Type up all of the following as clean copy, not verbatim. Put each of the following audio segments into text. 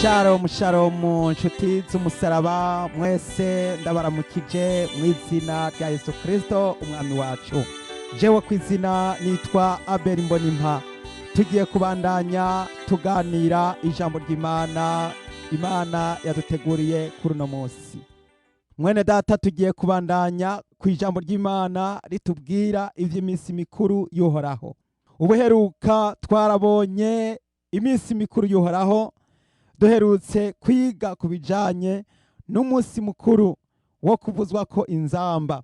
Shalom shalom, nshuti z'umusaraba mwese, ndabaramukije mu izina rya Yesu Kristo umwami wacu. Jewe ku izina nitwa Abel Mbonimpa. Tugiye kubandanya tuganira ijambo ry'Imana Imana yaduteguriye kuri uno munsi. Mwene data, tugiye kubandanya ku ijambo ry'Imana ritubwira ivy'iminsi mikuru y'Uhoraho. Ubuheruka twarabonye iminsi mikuru y'Uhoraho. Duherutse kwiga ku bijanye n'umunsi mukuru wo kuvuzwa ko inzamba.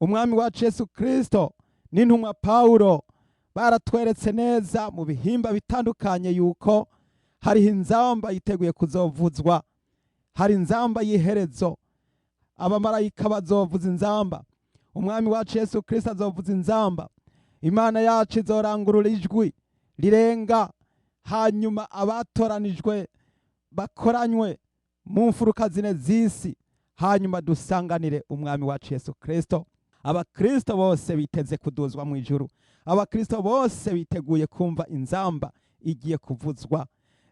Umwami wacu Yesu Kristo n'intumwa Pawulo baratweretse neza mu bihimba bitandukanye yuko hariho inzamba yiteguye kuzovuzwa, hari inzamba y'iherezo. Abamarayika bazovuza inzamba, umwami wacu Yesu Kristo azovuza inzamba, Imana yacu izorangurura ijwi rirenga, hanyuma abatoranijwe bakoranywe mu mfuruka zine z'isi, hanyuma dusanganire umwami wacu Yesu Kristo. Abakristo bose biteze kuduzwa mu ijuru, abakristo bose biteguye kumva inzamba igiye kuvuzwa.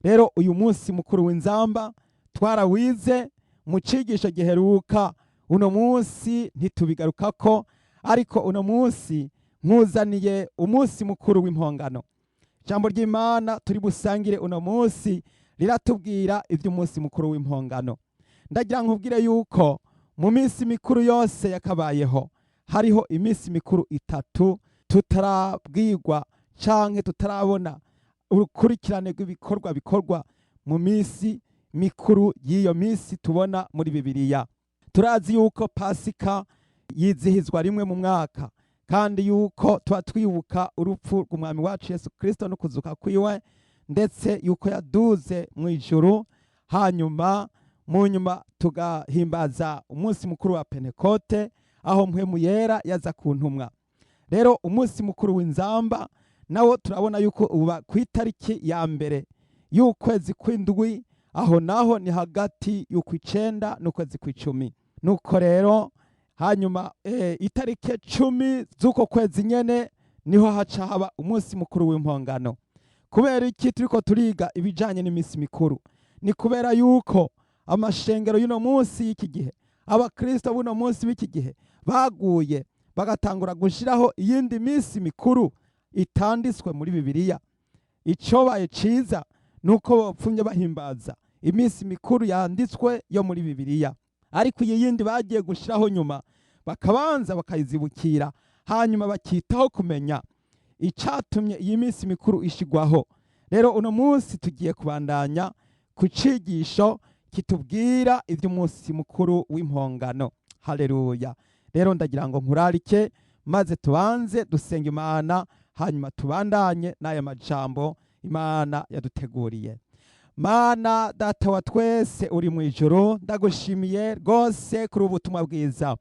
Rero uyu munsi mukuru w'inzamba twarawize mu cigisho giheruka. Uno munsi ntitubigarukako, ariko uno munsi nkuzaniye umunsi mukuru w'impongano. Ijambo ry'Imana turi busangire uno munsi riratubwira iby'umunsi mukuru w'impongano. Ndagira nkubwire yuko mu minsi mikuru yose yakabayeho, hariho iminsi mikuru itatu tutarabwirwa canke tutarabona urukurikirane rw'ibikorwa bikorwa mu minsi mikuru y'iyo minsi tubona muri Bibiliya. Turazi yuko Pasika yizihizwa rimwe mu mwaka, kandi yuko tuba twibuka urupfu rw'umwami wacu Yesu Kristo no kuzuka kwiwe, ndetse yuko yaduze mu ijuru. Hanyuma mu nyuma tugahimbaza umunsi mukuru wa Pentekote, aho Mpwemu Yera yaza ku ntumwa. Rero umunsi mukuru w'inzamba nawo turabona yuko uba ku itariki ya 1 y'ukwezi kw'indwi. Aho naho ni hagati y'ukw'icenda n'ukwezi kw'icumi. Nuko rero hanyuma itariki 10 z'uko kwezi nyene niho haca haba umunsi mukuru w'impongano. Kubera iki turiko turiga ibijanye n'iminsi mikuru? Ni kubera yuko amashengero y'uno munsi y'iki gihe, abakristo b'uno munsi b'iki gihe, baguye bagatangura gushiraho iyindi minsi mikuru itanditswe muri Bibiliya. Icobaye ciza nuko bopfumye bahimbaza iminsi mikuru yanditswe yo muri Bibiliya, ariko iyi yindi bagiye gushiraho nyuma bakabanza bakayizibukira, hanyuma bakitaho kumenya icatumye iyi minsi mikuru ishigwaho. Rero uno munsi tugiye kubandanya ku cigisho kitubwira ivy'umunsi mukuru w'impongano. Haleluya! Rero ndagira ngo nkurarike, maze tubanze dusenga Imana, hanyuma tubandanye n'aya majambo Imana yaduteguriye. Mana Data wa twese uri mu ijuru, ndagushimiye rwose kuri ubu butumwa bwiza.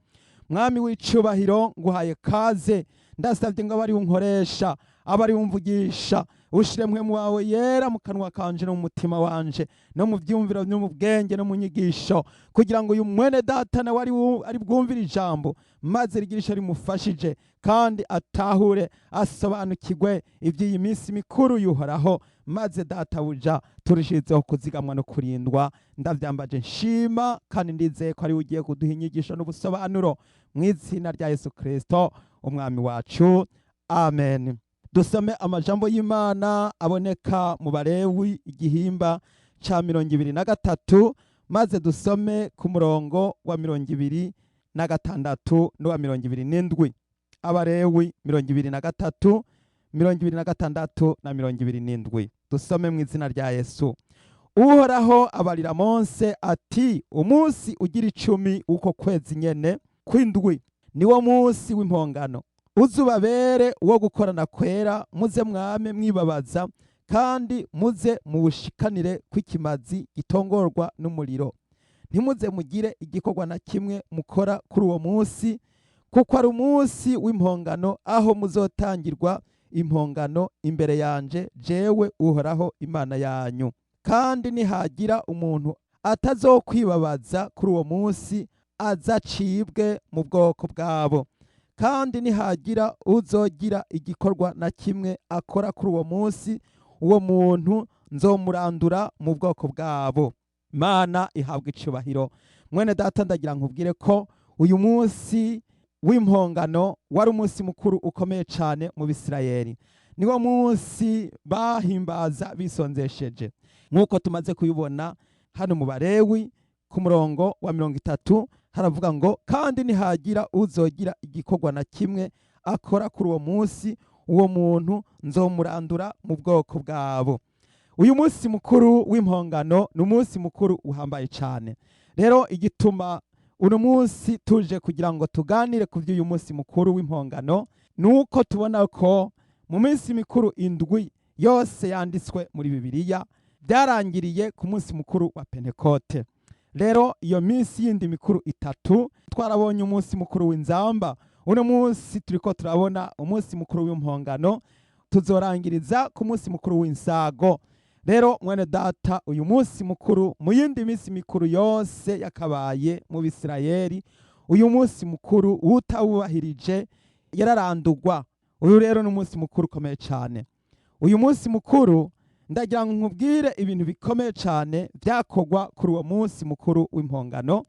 Mwami w'icubahiro, nguhaye kaze. Ndasabye ngo abari unkoresha, abari umvugisha, ushire Mpwemu wawe Yera mu kanwa kanje no mu mutima wanje no mu vyumviro no mu bwenge no mu nyigisho, kugira ngo uyu mwene data nawe ari bwumvire ijambo, maze rigire ico rimufashije, kandi atahure, asobanukirwe ivy'iyi minsi mikuru y'Uhoraho. Maze databuja, turushizeho kuzigamwa no kurindwa. Ndavyambaje nshima, kandi ndizeye ko ari ugiye kuduha inyigisho n'ubusobanuro, mu izina rya Yesu Kristo umwami wacu, amen. Dusome amajambo y'Imana aboneka mu Balewi, igihimba ca 23, maze dusome ku murongo wa 26 n'uwa 27. Abalewi 23, 26 na 27. Dusome mu izina rya Yesu. Uhoraho abarira Mose ati: "Umunsi ugira 10 w'uko kwezi nyene kw'indwi niwo munsi w'impongano, uzubabere uwo gukorana kwera. Muze mwame mwibabaza, kandi muze muwushikanire kw'ikimazi gitongorwa n'umuriro. Ntimuze mugire igikorwa na kimwe mukora kuri uwo munsi, kuko ari umunsi w'impongano, aho muzotangirwa impongano imbere yanje, jewe Uhoraho Imana yanyu. Kandi nihagira umuntu atazokwibabaza kuri uwo munsi, azacibwe mu bwoko bwabo. Kandi nihagira uzogira igikorwa na kimwe akora kuri uwo munsi, uwo muntu Nzomurandura mu bwoko bwabo. Mana ihabwa icubahiro. Mwene data, ndagira nkubwire ko uyu munsi w'impongano wari umunsi mukuru ukomeye cyane mu Bisirayeli. Niwo munsi bahimbaza bisonzesheje, nk'uko tumaze kubibona hano mu Barewi ku murongo wa 30. Haravuga ngo: "Kandi nihagira uzogira igikorwa na kimwe akora kuri uwo munsi, uwo muntu nzomurandura mu bwoko bwabo." Uyu munsi mukuru w'impongano ni umunsi mukuru uhambaye cyane. Rero igituma uno munsi tuje kugira ngo tuganire ku by'uyu munsi mukuru w'impongano ni uko tubona ko mu minsi mikuru indwi yose yanditswe muri Bibiliya byarangiriye ku munsi mukuru wa Pentekote. Rero iyo minsi yindi mikuru itatu, twarabonye umunsi mukuru w'inzamba, uno munsi turiko turabona umunsi mukuru w'impongano, tuzorangiriza ku munsi mukuru w'insago. Rero mwene data, uyu munsi mukuru, mu yindi minsi mikuru yose yakabaye mu Bisirayeli, uyu munsi mukuru utawubahirije yararandurwa. Uyu rero ni umunsi mukuru ukomeye cyane. Uyu munsi mukuru, ndagira ngo nkubwire ibintu bikomeye cyane byakorwa kuri uwo munsi mukuru w'impongano.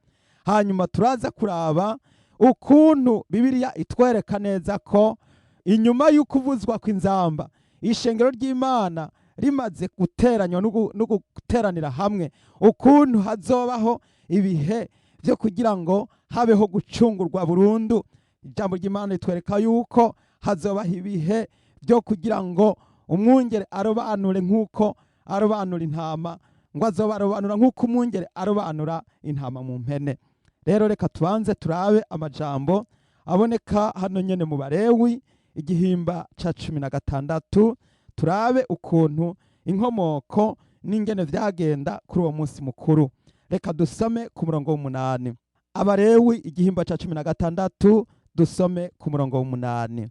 Hanyuma turaza kuraba ukuntu Bibiliya itwereka neza ko inyuma y'ukuvuzwa kw'inzamba, ishengero ry'Imana rimaze guteranywa no guteranira hamwe, ukuntu hazobaho ibihe byo kugira ngo habeho gucungurwa burundu. Ijambo ry'Imana ritwereka yuko hazobaho ibihe byo kugira ngo umwungere arobanure nk'uko arobanura intama, ngo azoba arobanura nk'uko umwungere arobanura intama mu mpene. Rero reka tubanze turabe amajambo aboneka hano nyene mu Barewi igihimba ca 16, turabe ukuntu inkomoko n'ingene vyagenda kuri uwo munsi mukuru. Reka dusome ku murongo w'8. Abarewi igihimba ca 16, dusome ku murongo w'8.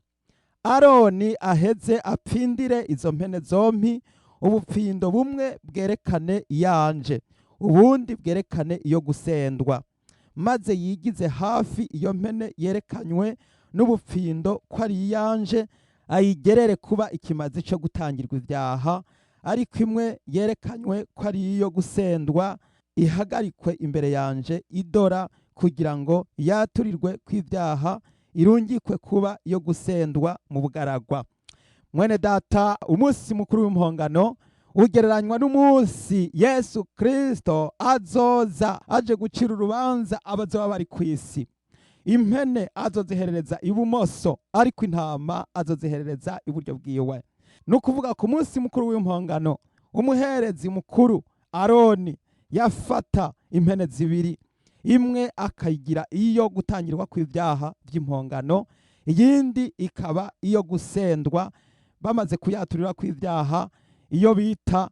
"Aroni aheze apfindire izo mpene zompi, ubupfindo bumwe bwerekane iyanje, ubundi bwerekane iyo gusendwa. Maze yigize hafi iyo mpene yerekanywe n'ubupfindo ko ari iyanje, ayigerere kuba ikimazi cyo gutangirwa ibyaha. Ariko imwe yerekanywe ko ari iyo gusendwa ihagarikwe imbere yanje idora, kugira ngo yaturirwe kw'ibyaha, irungikwe kuba iyo gusendwa mu bugaragwa." Mwene data, umunsi mukuru w'impongano ugereranywa n'umunsi Yesu Kristo azoza aje gucira urubanza abazoba bari ku isi. Impene azoziherereza ibumoso, ariko intama azoziherereza iburyo bwiwe. Ni ukuvuga, ku munsi mukuru w'impongano, umuherezi mukuru Aroni yafata impene zibiri, imwe akayigira iyo gutangirwa kw'ibyaha by'impongano, iyindi ikaba iyo gusendwa bamaze kuyaturira kw'ibyaha, iyo bita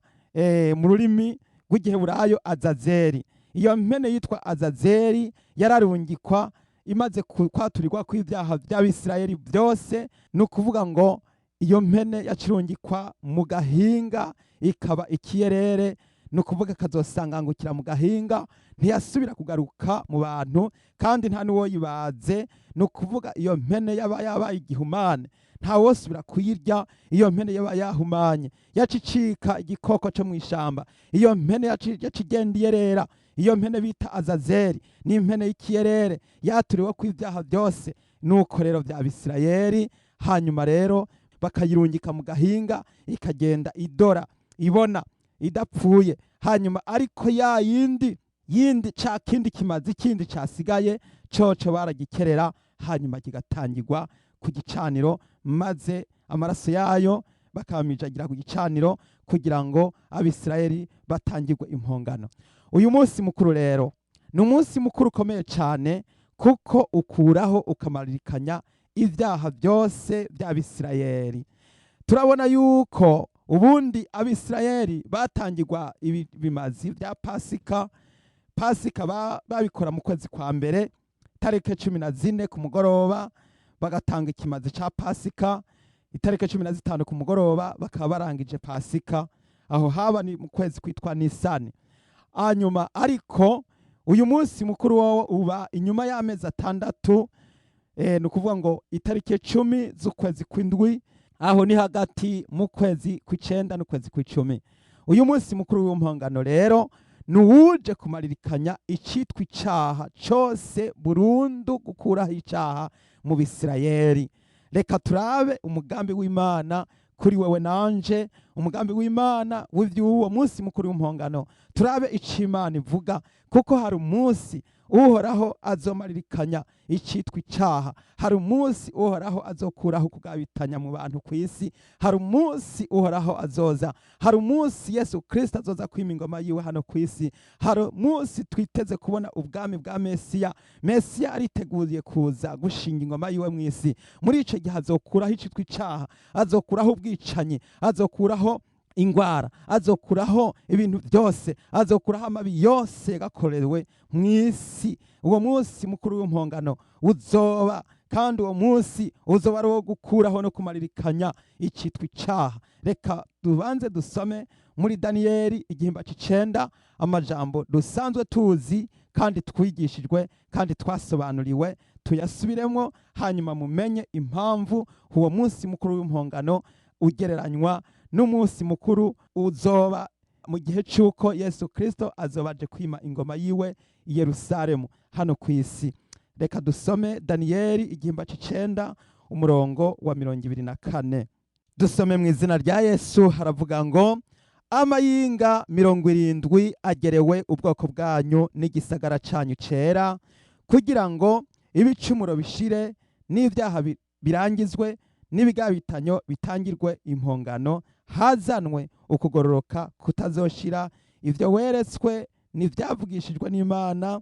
mu rurimi rw'igiheburayo Azazeri. Iyo mpene yitwa Azazeri yararungikwa imaze kwaturirwa kw'ibyaha by'Abisirayeli byose. Ni ukuvuga ngo iyo mpene yacirungikwa mu gahinga, ikaba ikiyerere, ni ukuvuga akazosangangukira mu gahinga, ntiyasubira kugaruka mu bantu, kandi nta n'uwo yibaze. Ni ukuvuga iyo mpene yaba yabaye igihumane, ntawosubira kuyirya. Iyo mpene yaba yahumanye, yacicika igikoko cyo mu ishamba. Iyo mpene yaca igenda iyerera. Iyo mpene bita Azazeri ni impene y'ikiyerere yaturiwe ku ibyaha byose, nuko rero bya Bisirayeli. Hanyuma rero bakayirungika mu gahinga, ikagenda idora, ibona, idapfuye. Hanyuma ariko ya yindi yindi, ca kindi kimazi kindi casigaye coco, baragikerera, hanyuma kigatangirwa ku gicaniro, maze amaraso yayo bakamijagira ku gicaniro kugira ngo Abisirayeli batangirwe impongano. Uyu munsi mukuru rero ni umunsi mukuru ukomeye cyane, kuko ukuraho ukamarikanya ibyaha byose by'Abisirayeli. Turabona yuko ubundi Abisirayeli batangirwa ibi bimazi bya Pasika. Pasika babikora mu kwezi kwa mbere, tariki 14 ku mugoroba bagatanga ikimazi ca Pasika, itariki 15 ku mugoroba bakaba barangije Pasika. Aho haba ni mu kwezi kwitwa Nisani. Hanyuma ariko uyu munsi mukuru wowo uba inyuma y'amezi 6, ni ukuvuga ngo itariki 10 z'ukwezi kw'indwi, aho ni hagati mu kwezi kw'icenda n'ukwezi kw'icumi. Uyu munsi mukuru w'impongano rero ni uwuje kumaririkanya icitwa icaha cose burundu, gukuraho icaha mu Bisirayeli. Reka turabe umugambi w'Imana kuri wewe nanje, umugambi w'Imana w'ivy'uwo munsi mukuru w'impongano. Turabe ico Imana ivuga, kuko hari umunsi Uhoraho azomaririkanya icitwa icaha, hari umunsi Uhoraho azokuraho kugabitanya mu bantu ku isi, hari umunsi Uhoraho azoza, hari umunsi Yesu Kristo azoza kwima ingoma yiwe hano ku isi, hari umunsi twiteze kubona ubwami bwa Mesiya. Mesiya ariteguriye kuza gushinga ingoma yiwe mu isi. Muri ico gihe azokuraho icitwa icaha, azokuraho ubwicanyi, azokuraho ingwara, azokuraho ibintu byose, azokuraho amabi yose gakorewe mu isi. Uwo munsi mukuru w'impongano uzoba, kandi uwo munsi uzoba ari uwo gukuraho no kumaririkanya icitwa icaha. Reka tubanze dusome muri Daniyeli igihimba c'icenda, amajambo dusanzwe tuzi kandi twigishijwe kandi twasobanuriwe, tuyasubiremo, hanyuma mumenye impamvu uwo munsi mukuru w'impongano ugereranywa n'umunsi mukuru uzoba mu gihe cy'uko Yesu Kristo azoba aje kwima ingoma yiwe i Yerusalemu hano ku isi. Reka dusome Daniyeli igihimba c'icenda, umurongo wa 24. Dusome mu izina rya Yesu. Haravuga ngo: "Amayinga 70 agerewe ubwoko bwanyu n'igisagara canyu cera, kugira ngo ibicumuro bishire n'ibyaha birangizwe n'ibigabitanyo bitangirwe impongano, hazanwe ukugororoka kutazoshira. Ivyo weretswe n'ivyavugishijwe n'Imana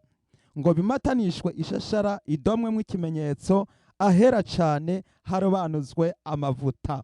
ngo bimatanishwe ishashara idomwemwo ikimenyetso, ahera cane harobanuzwe amavuta."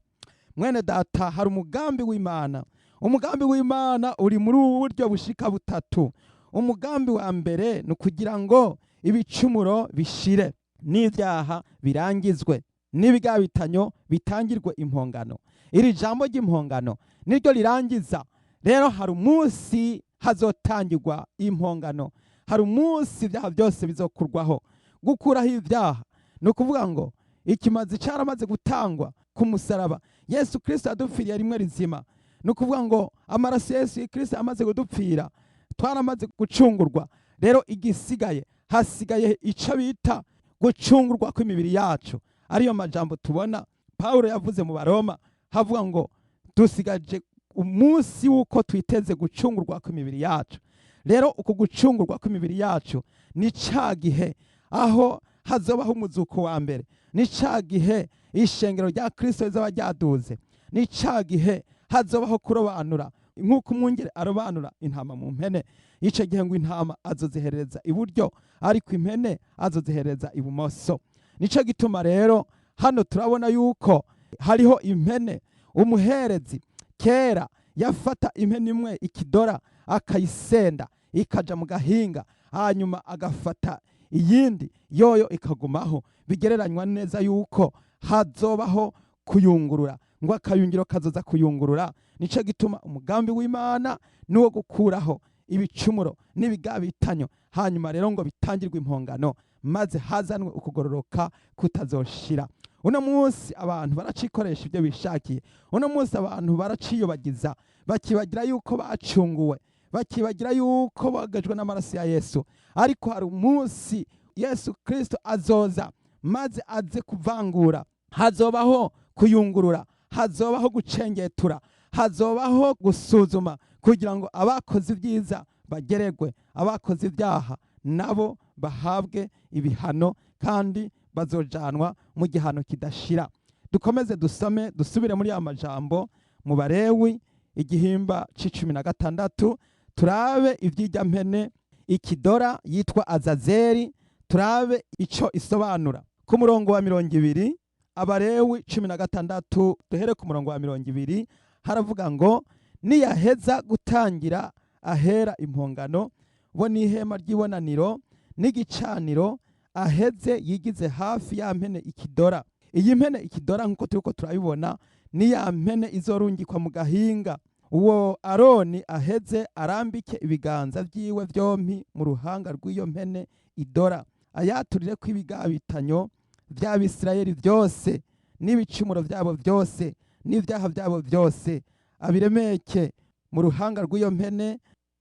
Mwene data, hari umugambi w'Imana. Umugambi w'Imana uri muri ubu buryo bushika butatu. Umugambi wa mbere ni ukugira ngo ibicumuro bishire n'ibyaha birangizwe n'ibigabitanyo bitangirwe impongano. Iri jambo ry'impongano niryo rirangiza. Rero hari umunsi hazotangirwa impongano, hari umunsi ibyaha byose bizokurwaho. Gukuraho ibyaha ni ukuvuga ngo ikimazi cyaramaze gutangwa ku musaraba. Yesu Kristo yadupfiriye rimwe rizima. Ni ukuvuga ngo amaraso Yesu Kristo amaze kudupfira, twaramaze gucungurwa. Rero igisigaye, hasigaye icyo bita gucungurwa kw'imibiri yacu, ariyo majambo tubona Pawulo yavuze mu Baroma, havuga ngo dusigaje umunsi w'uko twiteze gucungurwa kw'imibiri yacu. Rero uku gucungurwa kw'imibiri yacu ni ca gihe aho hazobaho umuzuko wa mbere, ni ca gihe ishengero rya Kristo rizaba ryaduze, ni ca gihe hazobaho kurobanura nk'uko umwungere arobanura intama mu mpene. Ico gihe ngo intama azozihereza iburyo, ariko impene azozihereza ibumoso. Nico gituma rero hano turabona yuko hariho impene. Umuherezi kera yafata impene imwe ikidora, akayisenda ikaja mu gahinga, hanyuma agafata iyindi yoyo ikagumaho. Bigereranywa neza yuko hazobaho kuyungurura, ngo akayungiro kazoza kuyungurura. Nico gituma umugambi w'Imana ni uwo gukuraho ibicumuro n'ibigabitanyo, hanyuma rero ngo bitangirwe impongano, maze hazanwe ukugororoka kutazoshira. Uno munsi abantu baracikoresha ibyo bishakiye. Uno munsi abantu baraciyobagiza, bakibagira yuko bacunguwe, bakibagira yuko bagajwe n'amaraso ya Yesu. Ariko hari umunsi Yesu Kristo azoza maze aze kuvangura. Hazobaho kuyungurura, hazobaho gucengetura, hazobaho gusuzuma, kugira ngo abakoze ibyiza bageregwe, abakoze ibyaha nabo bahabwe ibihano, kandi bazojanwa mu gihano kidashira. Dukomeze dusome, dusubire muri ya majambo mu Barewi igihimba c'16, turabe ivy'irya mpene ikidora yitwa Azazeli, turabe ico isobanura. Ku murongo wa 20, Abarewi 16, duhere ku murongo wa 20, haravuga ngo: "Niyaheza gutangira ahera impongano, bo n'ihema ry'ibonaniro n'igicaniro, aheze yigize hafi ya mpene ikidora." Iyi mpene ikidora, nk'uko turiko turabibona, ni ya mpene izorungikwa mu gahinga. "Uwo Aroni aheze arambike ibiganza vyiwe vyompi mu ruhanga rw'iyo mpene idora, ayaturire ko ibigabitanyo vy'Abisirayeli vyose n'ibicumuro vyabo vyose n'ivyaha vyabo vyose, abiremeke Mu ruhanga rw'iyo mpene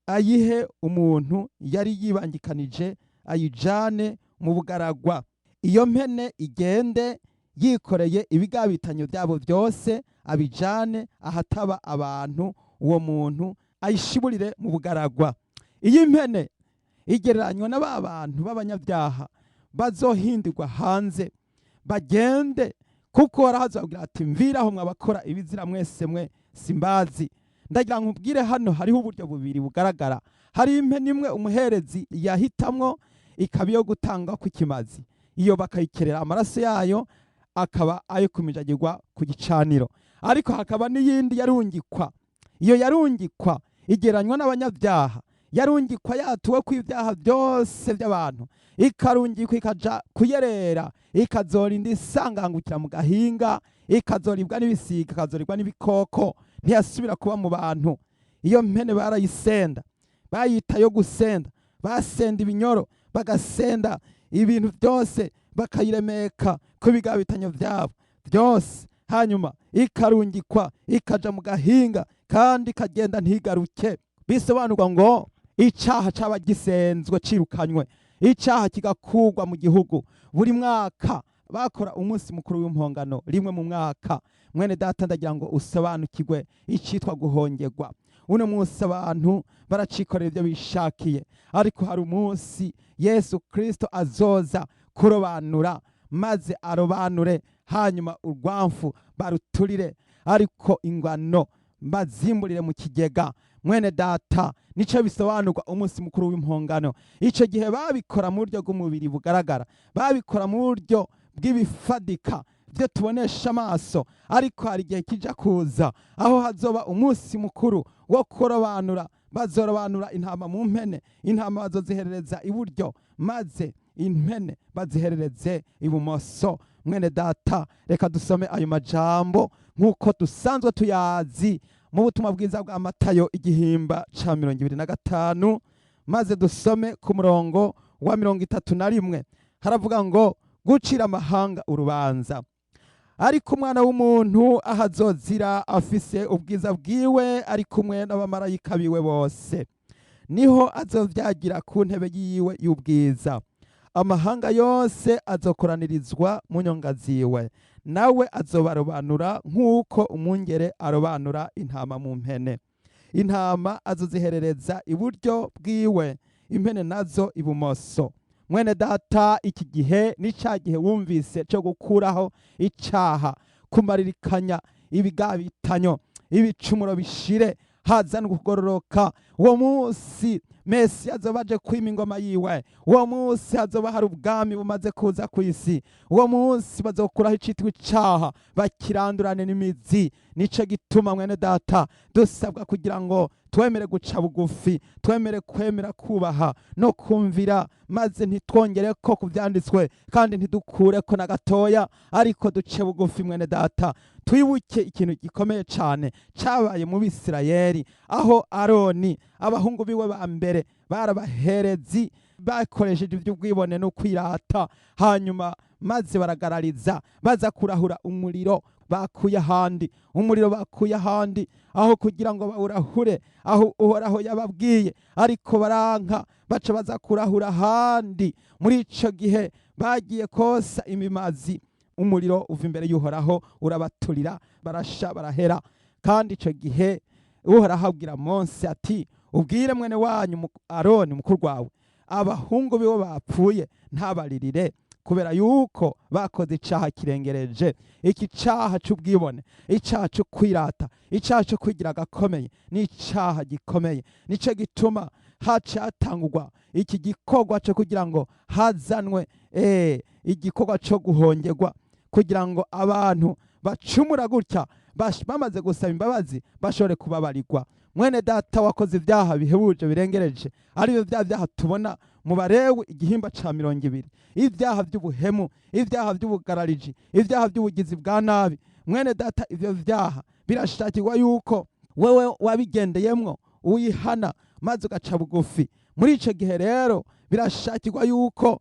ayihe umuntu yari yibangikanije, ayijane mu bugaragwa. Iyo mpene igende yikoreye ibigabitanyo byabo byose, abijane ahataba abantu, uwo muntu ayishiburire mu bugaragwa. Iyi mpene igereranywa na ba bantu b'abanyabyaha bazohindirwa hanze bagende, kuko barahaza ati: "Mviraho mwabakora ibizira mwese mwe, simbazi." Ndagira ngo nkubwire, hano hariho uburyo bubiri bugaragara. Hari impene imwe umuherezi yahitamwo, ikaba iyo gutanga kw'ikimazi, iyo bakayikerera amaraso yayo akaba ayo kumijagirwa ku gicaniro. Ariko hakaba n'iyindi yarungikwa. Iyo yarungikwa igereranywa n'abanyabyaha, yarungikwa yatuwe ku ibyaha byose by'abantu, ikarungikwa ikaja kuyerera, ikazorinda isangangukira mu gahinga, ikazoribwa n'ibisiga, ikazoribwa n'ibikoko, ntiyasubira kuba mu bantu. Iyo mpene barayisenda, bayita yo gusenda. Basenda ibinyoro, bagasenda ibintu byose, bakayiremeka ku bigabitanyo byabo byose, hanyuma ikarungikwa ikaja mu gahinga kandi ikagenda ntigaruke. Bisobanurwa ngo icaha caba gisenzwe, cirukanywe, icaha kigakurwa mu gihugu. Buri mwaka bakora umunsi mukuru w'impongano rimwe mu mwaka. Mwene data, ndagira ngo usobanukirwe icitwa guhongerwa. Uno munsi abantu baracikorera ibyo bishakiye, ariko hari umunsi Yesu Kristo azoza kurobanura, maze arobanure, hanyuma urwamfu baruturire, ariko ingwano bazimburire mu kigega. Mwene data, nico bisobanurwa umunsi mukuru w'impongano. Ico gihe babikora mu buryo bw'umubiri bugaragara, babikora mu buryo bw'ibifadika byo tubonesha amaso, ariko hari igihe kija kuza aho hazoba umunsi mukuru wo kurobanura. Bazorobanura intama mu mpene. Intama bazoziherereza iburyo, maze impene baziherereze ibumoso. Mwene data, reka dusome ayo majambo nk'uko dusanzwe tuyazi mu butumwa bwiza bwa Matayo, igihimba ca 25, maze dusome ku murongo wa 31. Haravuga ngo: "Gucira amahanga urubanza. Ariko Umwana w'umuntu ahazozira afise ubwiza bwiwe, ari kumwe n'abamarayika biwe bose, niho azovyagira ku ntebe yiwe y'ubwiza. Amahanga yose azokoranirizwa mu nyonga ziwe, nawe azobarobanura nk'uko umwungere arobanura intama mu mpene. Intama azoziherereza iburyo bwiwe, impene nazo ibumoso." Mwene data, iki gihe ni ca gihe wumvise cyo gukuraho icaha, kumaririkanya ibigabitanyo, ibicumuro bishire, hazana ukugororoka. Uwo munsi Mesi azoba aje kwima ingoma yiwe. Uwo munsi hazoba hari ubwami bumaze kuza ku isi. Uwo munsi bazokuraho icitwa icaha, bakirandurane n'imizi. Nico gituma, mwene data, dusabwa kugira ngo twemere guca bugufi, twemere kwemera kubaha no kumvira, maze ntitwongere ko ku byanditswe kandi ntidukure ko na gatoya, ariko duce bugufi. Mwene data, twibuke ikintu gikomeye cyane cyabaye mu Bisirayeli, aho Aroni abahungu biwe ba mbere barabaherezi, bakoresheje iby'ubwibone no kwirata, hanyuma maze baragarariza, baza kurahura umuriro bakuye ahandi. Umuriro bakuye ahandi, aho kugira ngo bawurahure aho Uhoraho yababwiye, ariko baranka, baca baza kurahura ahandi. Muri ico gihe bagiye kosa imimazi, umuriro uva imbere y'Uhoraho urabaturira, barasha, barahera. Kandi ico gihe Uhoraho abwira Mose ati: "Ubwire mwene wanyu Aroni mukuru wawe, abahungu biwe bapfuye ntabaririre, kubera yuko bakoze icaha kirengereje." Iki caha c'ubwibone, icaha co kwirata, icaha co kwigira agakomeye, ni icaha gikomeye. Nico gituma haciye hatangurwa iki gikorwa co kugira ngo hazanwe igikorwa co guhongerwa, kugira ngo abantu bacumura gutya bamaze gusaba imbabazi bashobore kubabarirwa. Mwene data, wakoze ibyaha bihebuje birengereje, aribyo bya byaha tubona mu Barewe igihimba ca 20, ibyaha by'ubuhemu, ibyaha by'ubugarariji, ibyaha by'ubugizi bwa nabi, mwene data, ivyo vyaha birashakirwa yuko wewe wabigendeyemwo uyihana maze ugaca bugufi. Muri ico gihe rero birashakirwa yuko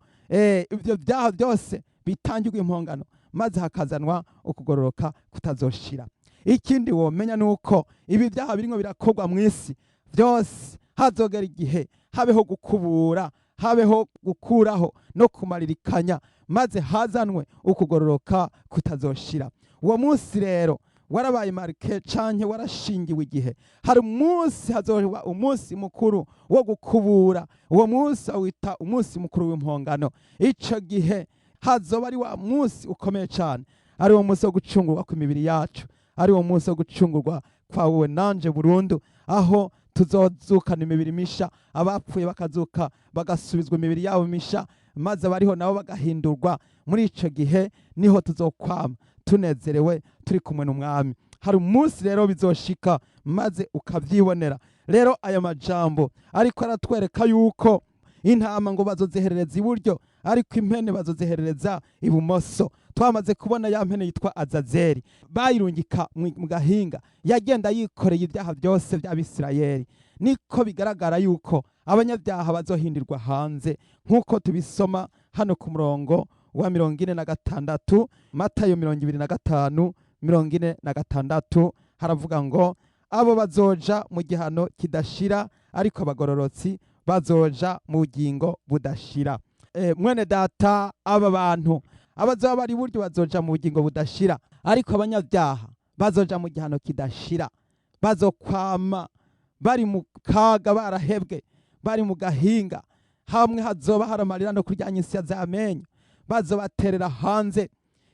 ivyo vyaha byose bitangirwa impongano, maze hakazanwa ukugororoka kutazoshira. Ikindi womenya ni uko ibi byaha birimo birakorwa mu isi byose, hazogera igihe habeho gukubura, habeho gukuraho no kumaririkanya, maze hazanwe ukugororoka kutazoshira. Uwo munsi rero warabaye marqué canke warashingiwe igihe. Hari umunsi hazoba umunsi mukuru wo gukubura. Uwo munsi awita umunsi mukuru w'impongano. Ico gihe hazoba ari wa munsi ukomeye cane, ari wo munsi wo gucungurwa kw'imibiri yacu, ari wo munsi wo gucungurwa kwa wowe nanje burundu, aho tuzozukana imibiri misha, abapfuye bakazuka bagasubizwa imibiri yabo misha, maze abariho nabo bagahindurwa. Muri ico gihe niho tuzokwama tunezerewe turi kumwe n'Umwami. Hari umunsi rero bizoshika maze ukavyibonera. Rero aya majambo ariko aratwereka yuko intama ngo bazoziherereza iburyo, ariko impene bazoziherereza ibumoso. Twamaze kubona ya mpene yitwa Azazeli bayirungika mu gahinga, yagenda yikoreye ibyaha byose by'Abisirayeli. Niko bigaragara yuko abanyabyaha bazohindirwa hanze, nk'uko tubisoma hano ku murongo wa 46, Matayo 25, 46. Haravuga ngo abo bazoja mu gihano kidashira, ariko abagororotsi bazoja mu bugingo budashira. Mwene data, aba bantu abazoba bari iburyo bazoja mu bugingo budashira, ariko abanyabyaha bazoja mu gihano kidashira. Bazokwama bari mu kaga, barahebwe, bari mu gahinga, hamwe hazoba hari amarira no kuryanya insya z'amenyo. Bazobaterera hanze.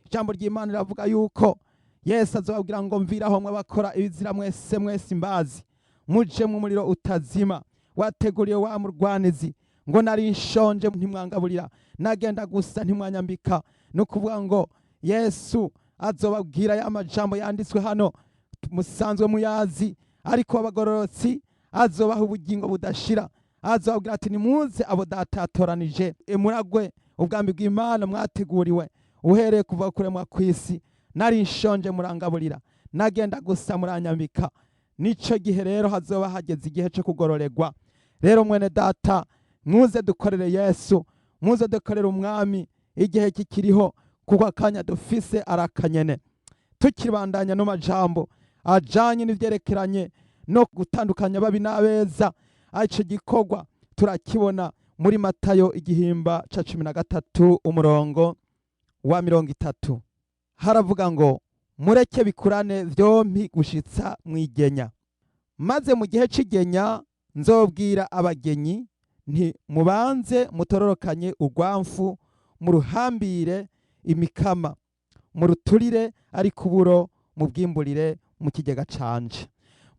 Ijambo ry'Imana riravuga yuko Yesu azobabwira ngo: "Mviraho mwe bakora ibizira mwese, mwese imbazi, muje mu muriro utazima wateguriye wa murwanizi." Ngo nari nshonje ntimwangaburira, nagenda gusa ntimwanyambika. Ni ukuvuga ngo Yesu azobabwira ya majambo yanditswe hano musanzwe muyazi. Ariko abagororotsi azobaha ubugingo budashira. Azobabwira ati: "Nimuze abo Data yatoranije, muragwe ubwami bw'Imana mwateguriwe uhereye kuva kuremwa kw'isi. Nari nshonje murangaburira, nagenda gusa muranyambika." Nico gihe rero hazoba hageze igihe cyo kugororerwa. Rero mwene data, muze dukorere Yesu, muze dukorere Umwami igihe kikiriho, kuko akanya dufise arakanyene. Tukibandanya no majambo ajanye n'ivyerekeranye no gutandukanya babi n'abeza, ico gikorwa turakibona muri Matayo igihimba ca 13, umurongo wa 30. Haravuga ngo: "Mureke bikurane vyompi gushitsa mwigenya, maze mu gihe c'igenya nzobwira abagenyi nti: Mubanze mutororokanye urwamfu, muruhambire imikama, muruturire, ariko uburo mubwimburire mu kigega canje."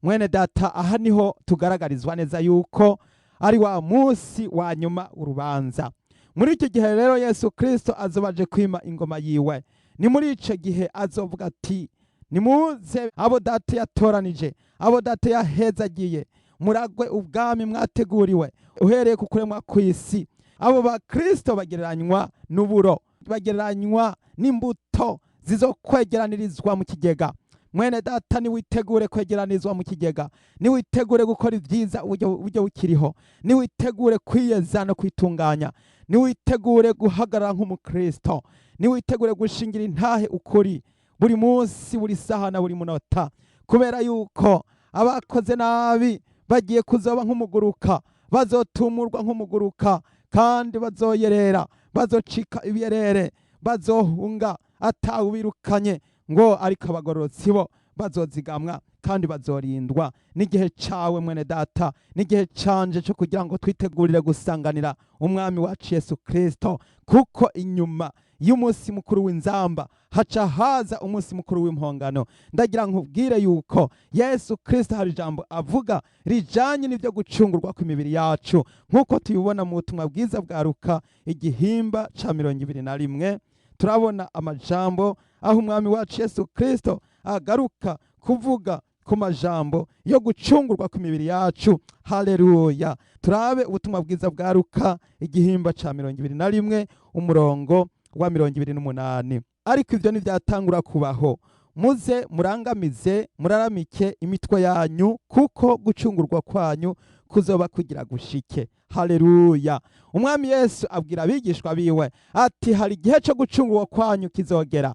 Mwene data, aha niho tugaragarizwa neza yuko ari wa munsi wa nyuma urubanza. Muri icyo gihe rero Yesu Kristo azobaje kwima ingoma yiwe. Ni muri icyo gihe azovuga ati: "Nimuze abo Data yatoranije, abo Data yahezagiye, muragwe ubwami mwateguriwe uhereye ku kuremwa kw'isi." Abo bakristo bagereranywa n'uburo, bagereranywa n'imbuto zizokwegeranirizwa mu kigega. Mwene data, niwitegure kwegeranizwa mu kigega, niwitegure gukora ibyiza uburyo bukiriho, niwitegure kwiyeza no kwitunganya, niwitegure guhagarara nk'umukristo, niwitegure gushingira intahe ukuri buri munsi, buri saha na buri munota, kubera yuko abakoze nabi bagiye kuzoba nk'umuguruka, bazotumurwa nk'umuguruka, kandi bazoyerera, bazocika ibiyerere, bazohunga atawubirukanye. Ngo ariko abagororotsi bo bazozigamwa kandi bazorindwa. N'igihe cawe mwene data, n'igihe canje cyo kugira ngo twitegurire gusanganira Umwami wacu Yesu Kristo, kuko inyuma y'umunsi mukuru w'inzamba haca haza umunsi mukuru w'impongano. Ndagira nkubwire yuko Yesu Kristo hari ijambo avuga rijanye n'ibyo gucungurwa kw'imibiri yacu, nk'uko tubibona mu butumwa bwiza bwa Luka igihimba ca 21. Turabona amajambo aho Umwami wacu Yesu Kristo agaruka kuvuga ku majambo yo gucungurwa kw'imibiri yacu. Haleluya! Turabe ubutumwa bwiza bwa Luka igihimba ca 21, umurongo wa 28: "Ariko ibyo ntibyatangura kubaho, muze murangamize muraramike imitwe yanyu, kuko gucungurwa kwanyu kuzoba kugira gushike." Haleluya! Umwami Yesu abwira abigishwa biwe ati: "Hari igihe cyo gucungurwa kwanyu kizogera."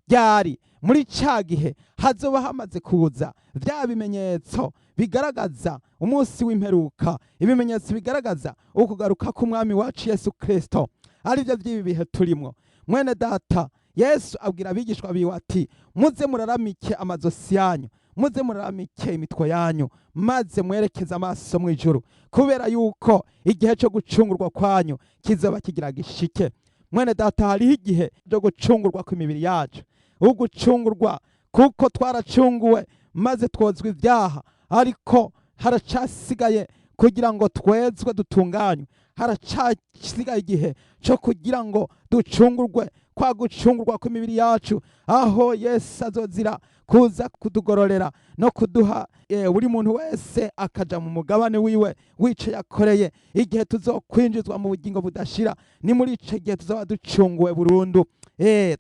Ryari? Muri ca gihe hazoba hamaze kuza vya bimenyetso bigaragaza umunsi w'imperuka, ibimenyetso bigaragaza ukugaruka k'umwami wacu Yesu Kristo, aribyo by'ibi bihe turimwo. Mwene data, Yesu abwira abigishwa biwe ati: "Muze muraramike amazosi yanyu, muze muraramike imitwe yanyu, maze mwerekeze amaso mu ijuru, kubera yuko igihe cyo gucungurwa kwanyu kizoba kigira gishike." Mwene data, hariho igihe cyo gucungurwa kw'imibiri yacu, ugucungurwa kuko twaracunguwe maze twozwa ibyaha, ariko haracasigaye kugira ngo twezwe dutunganywe. Haracasigaye igihe cyo kugira ngo ducungurwe, kwa gucungurwa kw'imibiri yacu, aho Yesu azozira kuza kutugororera no kuduha buri muntu wese akaja mu mugabane wiwe wico yakoreye. Igihe tuzokwinjizwa mu bugingo budashira, ni muri ico gihe tuzoba ducunguwe burundu.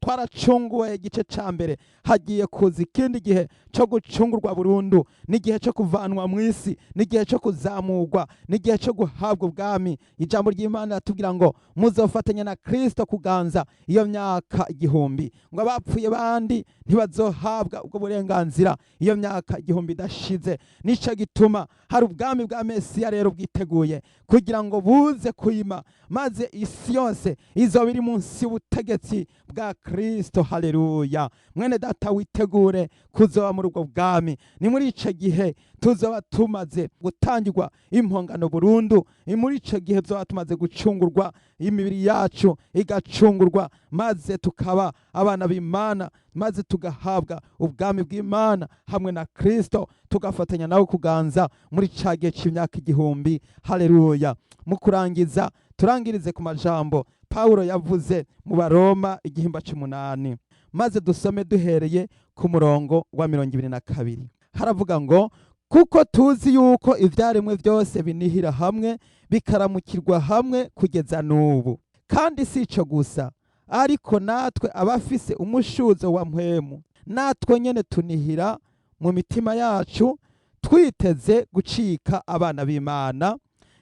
Twaracunguwe igice ca mbere, hagiye kuza ikindi gihe cyo gucungurwa burundu. N'igihe cyo kuvanwa mu isi, n'igihe cyo kuzamurwa, n'igihe cyo guhabwa ubwami. Ijambo ry'Imana riratubwira ngo muzofatanya na Kristo kuganza iyo myaka 1000, ngo abapfuye bandi ntibazohabwa ubwo burenganzira iyo myaka 1000 idashize. Nico gituma hari ubwami bwa Mesiya rero bwiteguye kugira ngo buze kuyima, maze isi yose izoba iri munsi y'ubutegetsi bwa Kristo. Haleluya! Mwene data, witegure kuzoba muri ubwo bwami. Ni muri ico gihe tuzoba tumaze gutangirwa impongano burundu. Ni muri ico gihe tuzoba tumaze gucungurwa, imibiri yacu igacungurwa, maze tukaba abana b'Imana, maze tugahabwa ubwami bw'Imana hamwe na Kristo, tugafatanya nawe kuganza muri ca gihe c'imyaka 1000. Haleluya! Mu kurangiza, turangirize ku majambo Pawulo yavuze mu Baroma igihimba c'umunani, maze dusome duhereye ku murongo wa 22. Haravuga ngo: "Kuko tuzi yuko ivyaremwe byose binihira hamwe, bikaramukirwa hamwe kugeza n'ubu. Kandi si ico gusa, ariko natwe abafise umushuzo wa mpwemu, natwe nyene tunihira mu mitima yacu, twiteze gucika abana b'Imana,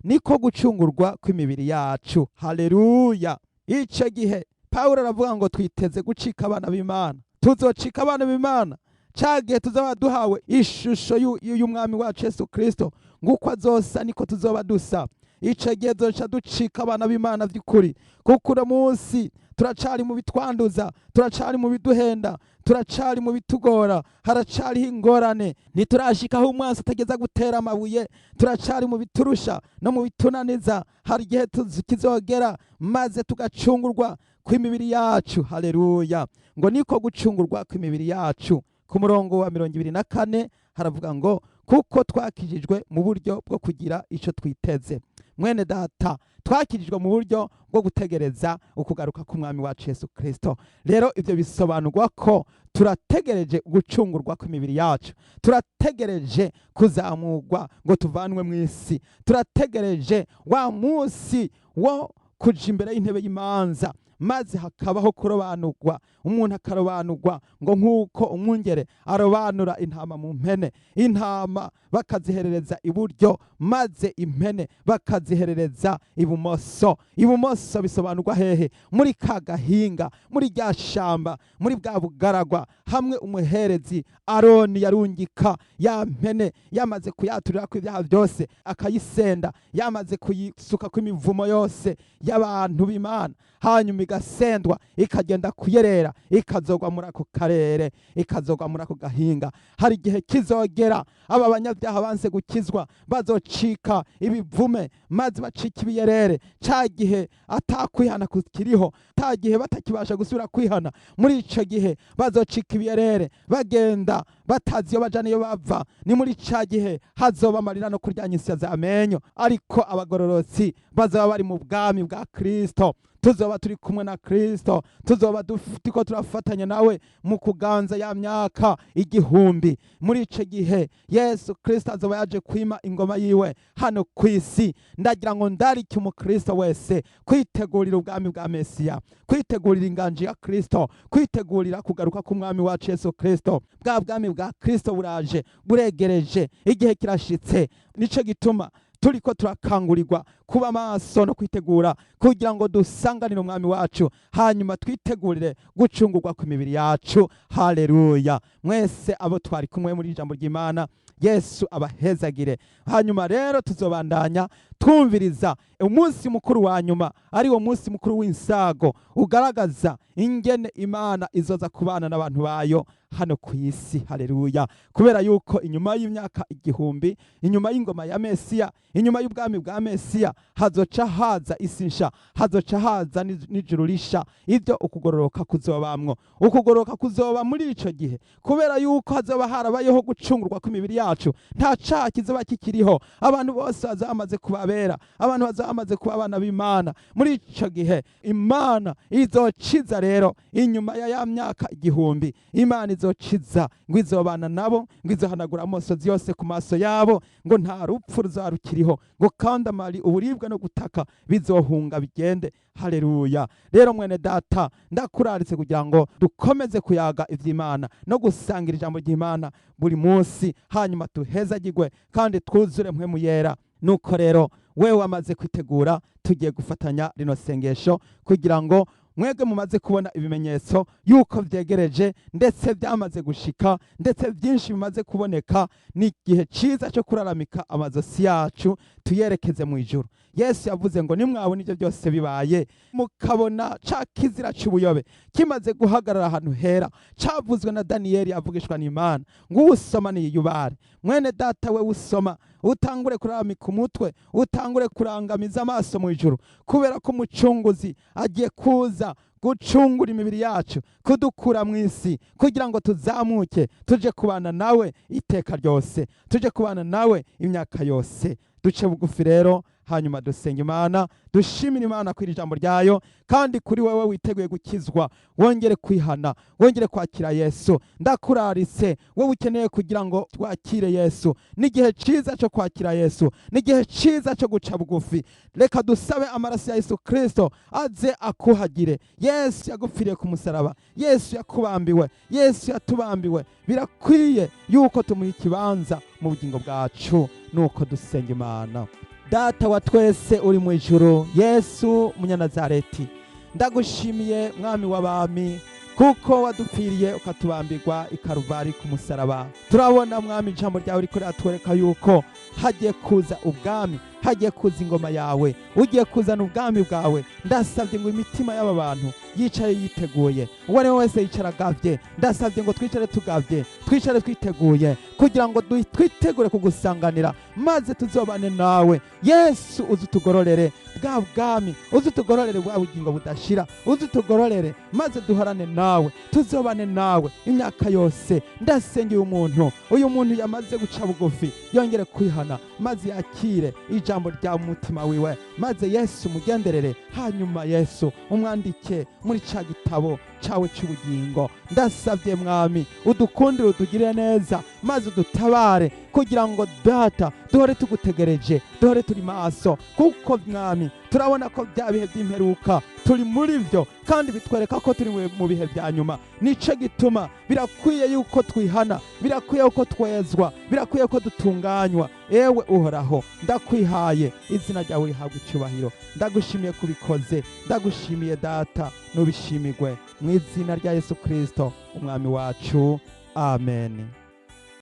niko gucungurwa kw'imibiri yacu." Haleluya! Ico gihe Pawulo aravuga ngo twiteze gucika abana b'Imana. Tuzocika abana b'Imana ca gihe tuzaba duhawe ishusho y'umwami wacu Yesu Kristo. Nguko azosa niko tuzoba dusa. Ico gihe tuzoca ducika abana b'Imana vy'ukuri, kuko uno munsi turacari mu bitwanduza, turacari mu biduhenda, turacari mu bitugora, haracariho ingorane, ntiturashika aho umwansi atageza gutera amabuye. Turacari mu biturusha no mu bitunaniza. Hari igihe kizogera maze tugacungurwa kw'imibiri yacu. Haleluya! Ngo niko gucungurwa kw'imibiri yacu. Ku murongo wa 24 haravuga ngo: "Kuko twakijijwe mu buryo bwo kugira ico twiteze." Mwene data, twakirijwe mu buryo bwo gutegereza ukugaruka k'umwami wacu Yesu Kristo. Rero ivyo bisobanurwa ko turategereje gucungurwa kw'imibiri yacu, turategereje kuzamurwa ngo tuvanwe mu isi, turategereje wa munsi wo kuja imbere y'intebe y'imanza, maze hakabaho kurobanurwa, umuntu akarobanurwa ngo nk'uko umwungere arobanura intama mu mpene, intama bakaziherereza iburyo, maze impene bakaziherereza ibumoso. Ibumoso bisobanurwa hehe? Muri ka gahinga, muri rya shamba, muri bwa bugaragwa, hamwe umuherezi Aroni yarungika ya mpene yamaze kuyaturira ko ibyaha byose, akayisenda yamaze kuyisuka kw'imivumo yose y'abantu b'Imana, hanyuma igasendwa, ikagenda kuyerera, ikazogwa muri ako karere, ikazogwa muri ako gahinga. Hari igihe kizogera aba banyabyaha banse gukizwa bazocika ibivume, maze bacika ibiyerere. Ca gihe atakwihana kukiriho, ta gihe batakibasha gusubira kwihana, muri ico gihe bazocika ibiyerere, bagenda batazi iyo baja niyo bava. Ni muri ca gihe hazoba amarira no kuryanya insya z'amenyo, ariko abagororotsi bazaba bari mu bwami bwa Kristo. Tuzoba turi kumwe na Kristo, tuzoba turiko turafatanya nawe mu kuganza ya myaka 1000. Muri ico gihe Yesu Kristo azoba yaje kwima ingoma yiwe hano ku isi. Ndagira ngo ndarike umukristo wese kwitegurira ubwami bwa Mesiya, kwitegurira inganji ya Kristo, kwitegurira kugaruka k'umwami wacu Yesu Kristo. Bwa bwami bwa Kristo buraje, buregereje, igihe kirashitse. Nico gituma Turiko turakangurirwa kuba maso no kwitegura kugira ngo dusanganire umwami wacu, hanyuma twitegurire gucungurwa kw'imibiri yacu. Haleluya! Mwese abo twari kumwe muri ijambo ry'Imana, Yesu abahezagire. Hanyuma rero tuzobandanya twumviriza umunsi mukuru wa nyuma, ari wo munsi mukuru w'insago, ugaragaza ingene Imana izoza kubana n'abantu bayo hano ku isi. Haleluya! Kubera yuko inyuma y'imyaka 1000, inyuma y'ingoma ya Mesiya, inyuma y'ubwami bwa Mesiya, hazoca haza isi nsha, hazoca haza n'ijuru risha, ibyo ukugororoka kuzobamwo. Ukugororoka kuzoba muri ico gihe kubera yuko hazoba harabayeho gucungurwa kw'imibiri yacu. Nta caha kizoba kikiriho, abantu bose bazaba bamaze kubabera, abantu bazaba bamaze kuba abana b'Imana. Muri ico gihe Imana izociza rero inyuma ya myaka 1000, Imana izociza ngo izobana nabo, ngo izohanagura amosozi yose ku maso yabo, ngo nta rupfu ruzaba rukiriho, ngo kandi amari uburibwe no gutaka bizohunga bigende. Haleluya! Rero mwene data, ndakuraritse kugira ngo dukomeze kuyaga ivy'Imana no gusangira ijambo ry'Imana buri munsi, hanyuma tuhezagirwe kandi twuzure Mpwemu Yera. Nuko rero wewe wamaze kwitegura, tugiye gufatanya rino sengesho kugira ngo mwebwe mumaze kubona ibimenyetso yuko vyegereje, ndetse byamaze gushika, ndetse byinshi bimaze kuboneka, ni igihe ciza cyo kuraramika amazosi yacu tuyerekeze mu ijuru. Yesu yavuze ngo nimwabona ibyo byose bibaye, mukabona ca kizira c'ubuyobe kimaze guhagarara ahantu hera cavuzwe na Daniyeli avugishwa n'Imana, ngo uwusoma niyubare. Mwene data, we usoma, utangure kuraramika umutwe, utangure kurangamiza amaso mu ijuru, kubera ko umucunguzi agiye kuza gucungura imibiri yacu, kudukura mu isi kugira ngo tuzamuke tuje kubana nawe iteka ryose, tuje kubana nawe imyaka yose. Duce bugufi rero, hanyuma dusenga Imana, dushimira Imana kuri ijambo ryayo. Kandi kuri wewe witeguye gukizwa, wongere kwihana, wongere kwakira Yesu, ndakuraritse. Wowe ukeneye kugira ngo twakire Yesu, n'igihe ciza cyo kwakira Yesu, n'igihe ciza cyo guca bugufi. Reka dusabe amaraso ya Yesu Kristo aze akuhagire. Yesu yagupfiriye ku musaraba, Yesu yakubambiwe, Yesu yatubambiwe. Birakwiye yuko tumuha ikibanza mu bugingo bwacu. Nuko dusenga Imana. Data wa twese uri mu ijuru, Yesu Munyanazareti, ndagushimiye Mwami w'abami, kuko wadupfiriye ukatubambirwa i Karuvari ku musaraba. Turabona Mwami, ijambo ryawe riko riratwereka yuko hagiye kuza ubwami, hagiye kuza ingoma yawe, ugiye kuzana ubwami bwawe. Ndasabye ngo imitima y'aba bantu yicaye yiteguye, uwo ari we wese yicara agavye. Ndasabye ngo twicare tugavye, twicare twiteguye kugira ngo twitegure kugusanganira, maze tuzobane nawe. Yesu, uze utugororere bwa bwami, uze utugororere bwa bugingo budashira, uze utugororere maze duhorane nawe, tuzobane nawe imyaka yose. Ndasengeye umuntu, uyu muntu yamaze guca bugufi yongere kwihana, maze yakire ijambo rya mutima wiwe, maze Yesu umugenderere, hanyuma Yesu umwandike muri ca gitabo cawe c'ubugingo. Ndasabye Mwami, udukundire, utugirire neza, maze udutabare kugira ngo Data duhore tugutegereje, duhore turi maso, kuko Mwami turabona ko bya bihe by'imperuka turi muri byo, kandi bitwereka ko turi mu bihe bya nyuma. Nico gituma birakwiye yuko twihana, birakwiye yuko twezwa, birakwiye ko dutunganywa. Ewe Uhoraho, ndakwihaye, izina ryawe rihabwa icyubahiro. Ndagushimiye kubikoze, ndagushimiye Data, nubishimirwe mu izina rya Yesu Kristo umwami wacu, amen.